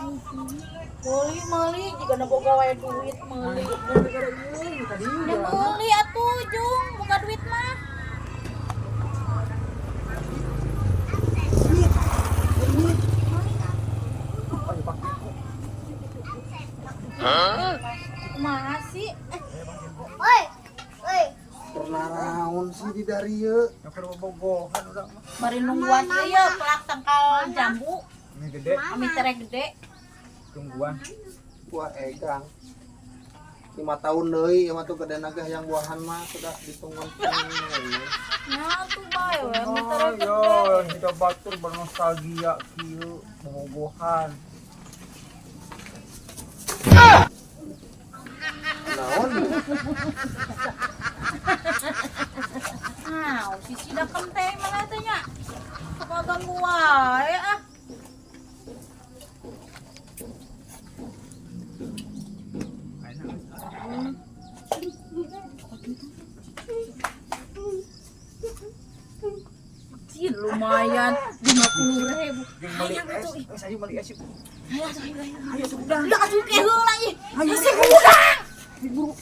Meuli meuli jiga na boga wae duit meuli. Gara-gara ieu tadi. Ya meuli atuh Jung, boga duit mah. Kumaha sih? Oi, oi. Pernah raun sih di darieu. Yang bobogohan urang mah. Bari nungguan ieu ya pelak tangkal jambu, Ini gede ami tere gede. tungguan. Wah, egang. 5 tahun deui ieu mah tuh gede naga yang buahan mah sudah ditunggu. Nah, tuh bae we ami tere Oh, gede. yo, kita batur bernostalgia kieu bobogohan. Naon? Nah, sisi dakem teh mana teh nya? Suka ganggu wae ah. Cil, lumayan 50.000. Jeung meuli Hayang es, atuh, ih. geus ayo meuli es yuk. Ayo atuh, ayo, ayo. Ayo sudah. Udah atuh ke heula ih. Hese hudang. Buru.